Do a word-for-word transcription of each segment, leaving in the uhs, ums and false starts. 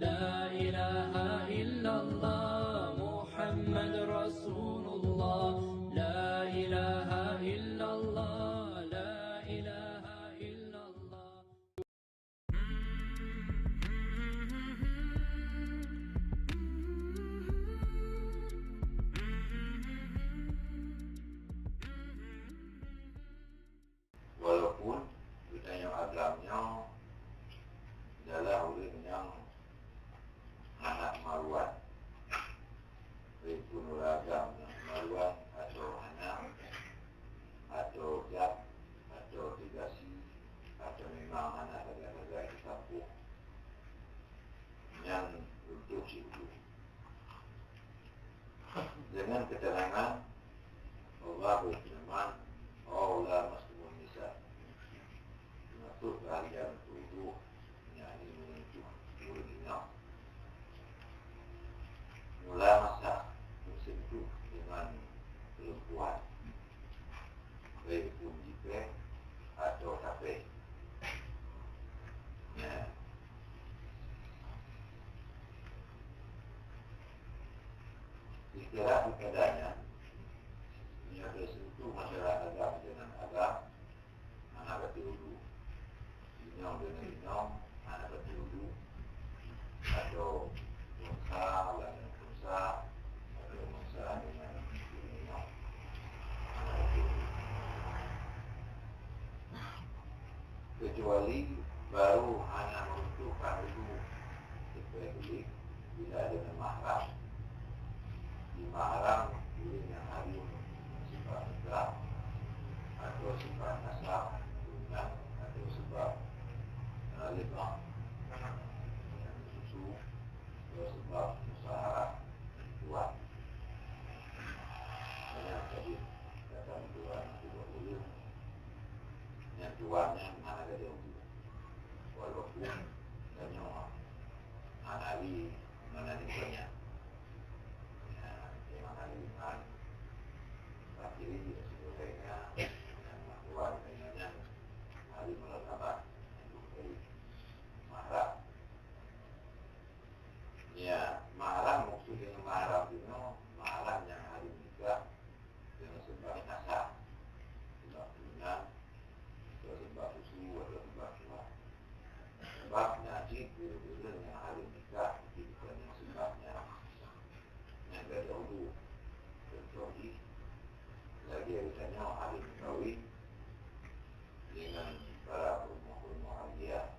La ilaha illallah Muhammad Rasulullah. La ilaha illallah, la ilaha illallah. Walaupun geutanyoe agam nyoe adalah ureuëng nyang hana maruan, baik pun ureuëng agam nyang maruan atau hana, atau jak, atau tigasi, atau memang hana sagai-sagai teusaboh, nyan untuk siudu. Dengan keterangan Allah berfirman, "Au lamastumun nisa." Termasuk keahlian tubuh, yakni menyentuh dua inong. Mula masa bersentuh dengan perempuan, baik pun jipéh atau tapéh. Ya. Istilah kepadanya, meunyoe teusentuh antara agam dengan agam, hana bateue udu. Inong dengan inong, hana bateue udu. Atau unsa dengan unsa, atau unsa dengan inong, hana bateue udu. Kecuali baru hana meruntuhkan udu sesuai kulit bila dengan mahram. Di mahram, ureuëng nyang hareuem sebab nikah, atau sebab nasab, turunan, atau sebab, eh, lebah, susu, atau sebab musyaharah tuan. Banyak tadi datang tuan, kedua ureuëng nyang tuan nyan hana gadôh udu. Walaupun tanyoe hana li, hana li banyak. Ya, memang hana li iman. Tapi sebenarnya, yang tuan tanyoe nyan hana li malah sabar. Mahram. Ya, mahram maksud dengan mahram itu, mahram nyang hareuem nikah dengan sebab nasab, sebab turunan, atau sebab susu, atau sebab tuan. Sebab na cit ureuëng nyang hareuem nikah, tapi bukan nyang sebab nyan. Nyang gadôh udu. Contoh jih, lagée geutanyoe hareuem meukawen dengan para peurumoh-peurumoh alia,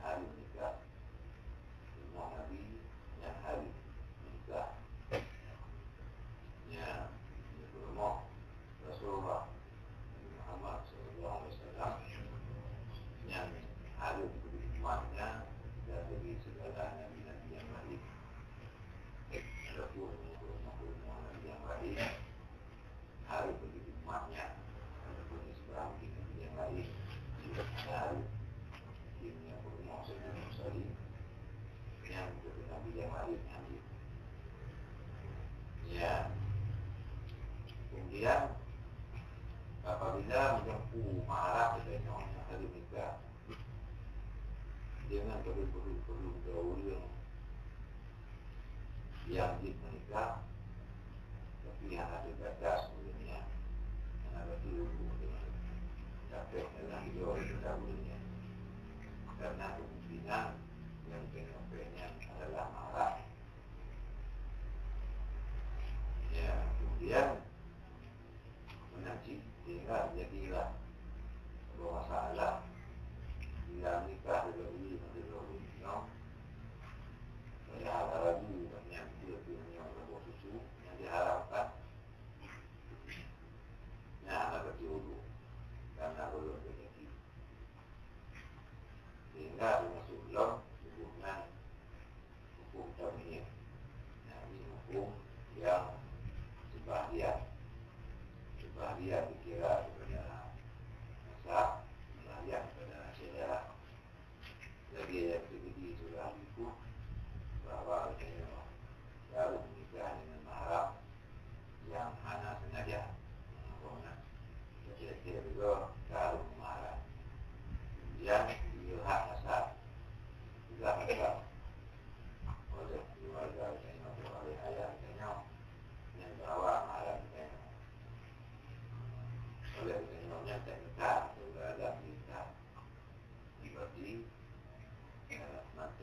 hareuem nikah. Peurumoh Nabi nyang hareuem nikah. Nyan, peurumoh Rasulullah Nabi Muhammad sallallahu alaihi wasallam, nyang hareuem keu umatnya dan bagi segala nabi-nabi nyang laén. Adapun peurumoh-peurumoh nabi nyang laén, hareuem bagi umatnya, adapun sebarang nabi nyang laén, hareuem. Ini peurumoh Sayyidina Mursalin, nyang keu nabi nyang laén nyan. Ya. Kemudian, apabila meujampu mahram, misalnya, nyang hareuem nikah, dengan padum-padum, padum dua ureuëng nyang jeuet meunikah, tapi hana teubatas ureuëng nyan, hana bateue ureuëng nyan, tapi dalam dua ureuëng nyan. Karena kemungkinan nyang teungoh nyan adalah mahram. Ya, kemudian meunan cit, sehingga jadilah sebuah masalah bila menikah dua ureuëng, dua ureuëng inong, padahal ragu nyan beutôi nyoe saboh susu nyang diharamkan. Nyan hana bateue udu, karena belum terjadi. Sehingga termasuk lom tuboh nyan huköm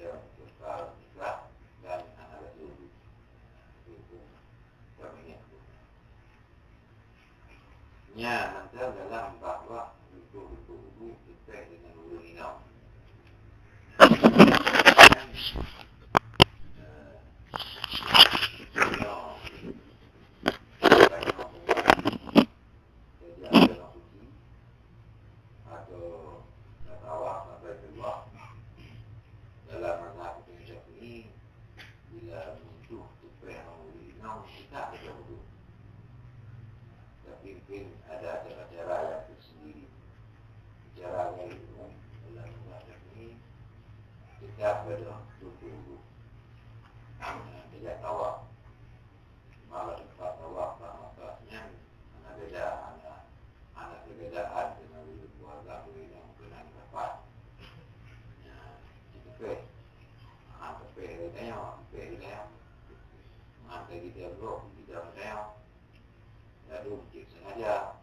Nikah dan anak rasul. Nya mantong dalam bab-bab bentuk-bentuk wudu, sesuai dengan ureueng inong. Eh, inong, inong, inong suci, atau tawaf sampai keluar. Dalam mazhab Imam Syafi'i, bila menyentuh tupeh ureueng inong, kita ada wudu. Tapi mungkin ada cara-cara yang tersendiri. Cara gaya umum dalam mazhab Syafi'i, kita ada wudu. Nah, sejak tawaf. Maka tempat tawaf, tempat nyan, hana beda, hana, hana perbedaan dengan ureueng keluarga, ureueng inong keunan dapat. Ya, ditupeh. Ah, tupeh di tanyoe, tupeh di tanyoe. Ah, tagi dia brok, di dia tanyoe. Ladôm cit sengaja.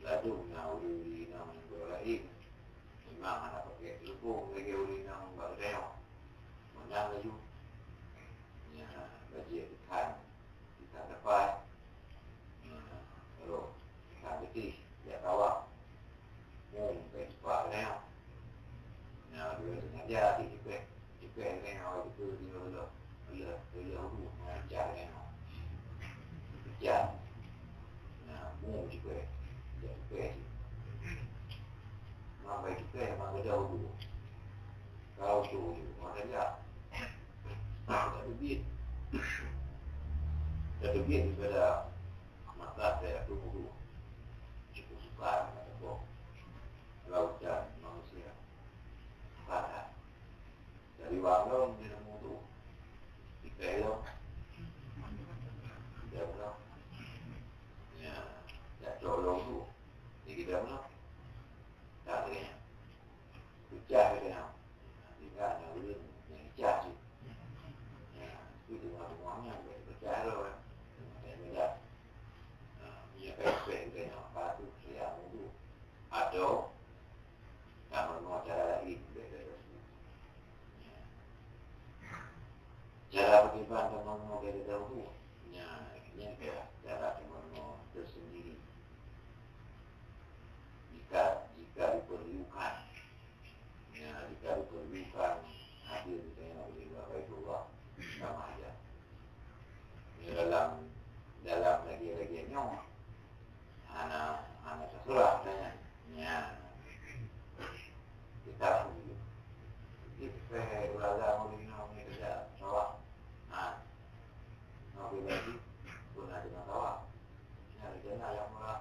Ladôm na ureueng inong nyang laén. Memang hana pakai teuleuphon lagèe ureueng inong bak geutanyoe. Meunan laju. Nya, bajèe teukan. Kita dapat. Nah, terus kita beutih, jak tawaf. Mum, kai cepat, nah. Nah, dua sengaja até cepat. Cepat, nah, awak itu dia Allah. Allah, Allah, Allah, macam, nah. Macam. Nah, mum cepat. Jak cepat je. Mak bai cepat, mak geudah wudu. Kau tu wudu, mak saja. Tateubiet. Tateubiet daripada mata saya tu wudu. Cukup sukar, kata Bob. Lautan manusia. Sukar, kan? Dari warung dia nemu tu. Kita elok. Kita elok. Ya, tak tolong tu. Dia kita elok. Tak ada. Pecah kita nak. Tinggal nak ulun yang pecah tu. Ya, tu tengah-tengahnya pecah tu, kan. Tengah-tengah beda. Ha, minyak kayu peh kita nak apa tu, saya mudu. Atau tak menemukan cara lain, beda tu. Ya. Cara bagaimana teman-teman beda dahulu? Ya, ini adalah cara teman-teman tersendiri. Jika, jika diperlukan, ya, jika diperlukan, hadir di tengah-tengah Baitullah, sama aja. Ya, dalam, dalam lagi-lagi nyoh, hana, hana terserah tanya. Ya. Kita pun gitu. Jadi, supaya ulama ni nak kerja, sawah. Ha. Nak beli lagi, pun ada masalah. Nya, rencana yang murah,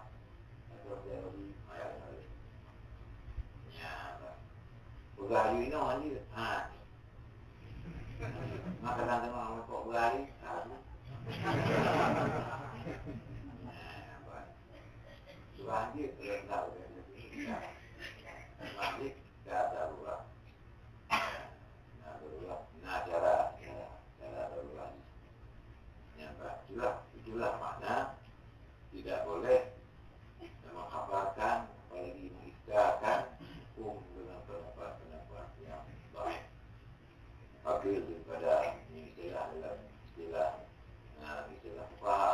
atau dia beli, mayar lagi. Nya, peugah aju inong aja. Ha. Makanan tengah mangkok beurari, ha, tu. Nah, apa? Tuhan dia keureundau dan lebih indah. Tuhan dia ka darurat. Nah, darurat. Nah, cara, cara, cara darurat. Yang itulah, itulah makna tidak boleh mengkhabarkan, apalagi mengistakan hukum dengan pendapat-pendapat yang baik. Ambil daripada istilah dalam istilah, ah, istilah fuqaha